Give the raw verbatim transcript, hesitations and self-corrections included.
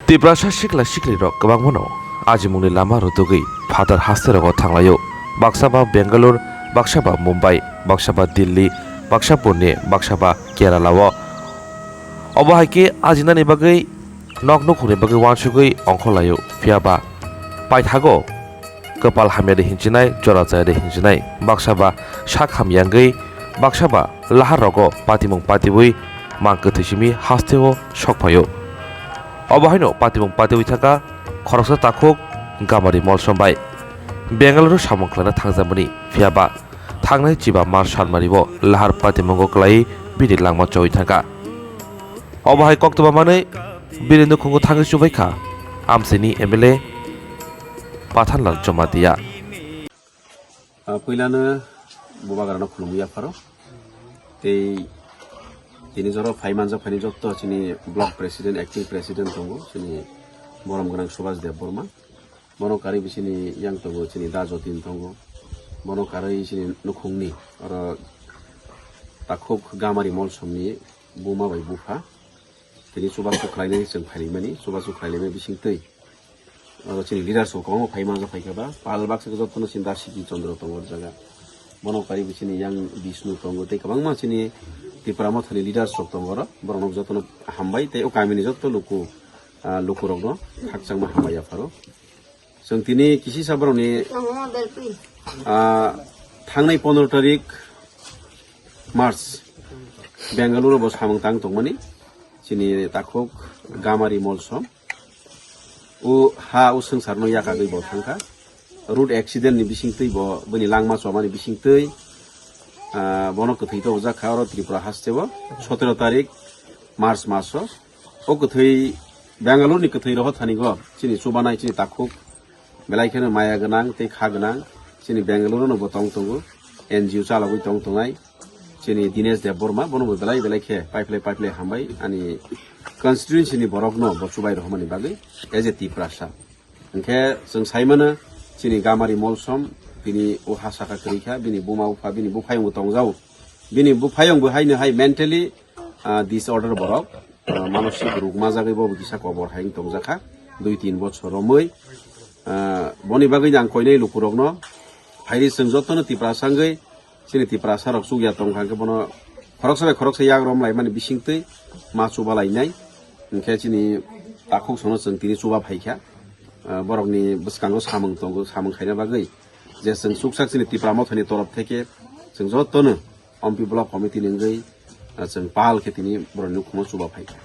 Tiprasa sikla siklirok kwbangmano ajimungni lama rwtugwi phatar hasterogo thanglaio. Baksa ba Bengaluru, baksa ba Mumbai, baksa ba Delhi, baksa Pune, baksa ba Kerala-o. Obo hai khe ajinani bagwi nok nukhungni bagwi uansugwi ongkhorlaio. Phiya ba paithago kwpal hamya de hinchinai, jora chaya de hinchinai, baksa ba sak hamya wngwi, baksa ba lahar rogo patimung patiwi mang kwthwi simi hasteo sok phaio. Obo haino patimung patiwi thangkha khoroksa takhuk Gamari Molsom bai Bengaluru samung khlaina thangjamani, phiya ba thangnai chiba March salmari o lahar patimungo kwlaiwi bini langma chowi thangkha. Obo hai koktwma manwi bini nukhungo thangwi chubaikha Amchaini M L A Pathanlal Jamatia. Ah, puilano bubagrano khulumwi yapharo. Tei tini jora phai manjak phani jotto chini block president, acting president tongo, chini borom gwnang Subhas Debbarma. Bono karwi bisini yang tongo chini da Jotin tongo. Bono karwi chini nukhungni oro takhuk Gamari Molsomni buma bai bupha. Tini chubachu khlainai chwng phailaimani, chubachu khlailaimani bisingtwi. Oro chini leaders rok kwbangma phai manjak phaikha ba, pal baksa khe jotono chini da Siti Chandra tongo o jaga. Bono karwi bisini yang Bishnu tongo tei kwbangma chini Tipra Mothani leaders rok tongo oro. Borokno jotono hambai tei o kamini jotto luku, ah, lukurokno khakchangma hambai yapharo. Chwng tini kisisa borokni, ah, thangnai pondro tarik March Bengaluru bo samung tang tongmani chini takhuk Gamari Molsom. O ha o swngcharno yakagwi bo thangkha. Road accident ni bisingtwi bo bini langma chomani bisingtwi, ah, bono kwthwi tobojak kha oro Tripura hasteo sotero tarik March maso. O kwthwi Bengaluru ni kwthwi rohor thani go chini chubanai chini takhuk belai kheno maya gwnang tei kha gwnang chini Bengaluru no bo tong tongo, N G O chalogwi tong tongnai chini Dinesh Debbarma, bono bo belai belai khe paiphlai paiphlai hambai ani constituency ni borok no bo chubai rohormani bagwi as a Tiprasa. Hinkhe chwng saimano chini Gamari Molsom bini o ha saka kwrwi kha, bini buma bupha, bini buphayung bo tongjao, bini buphayung bo haino hai mentally, ah, disorder borok, ah, manosik ruk majagwi bo kisa kobor hai wng tongjakha dui tin bochor romwi. Ah, boni bagwi ang koinai lukurokno phairi chwng jotono Tiprasa wngwi chini Tiprasa rok chukya tongkha hwnkhe bono khoroksa bai khoroksa yak rom laimani bisingtwi ma chuba lainai. Hinkhe chini takhuk sono chwng tini chuba phaikha. Ah, borokni bwskango samung tongo, samung khaina bagwi je chwng chuksak chini Tipra Mothani torof theke chwng jotono Ompi Block Committee ni wngwi, ah, chwng pal khe tini borokni nukhungo chuba phaikha.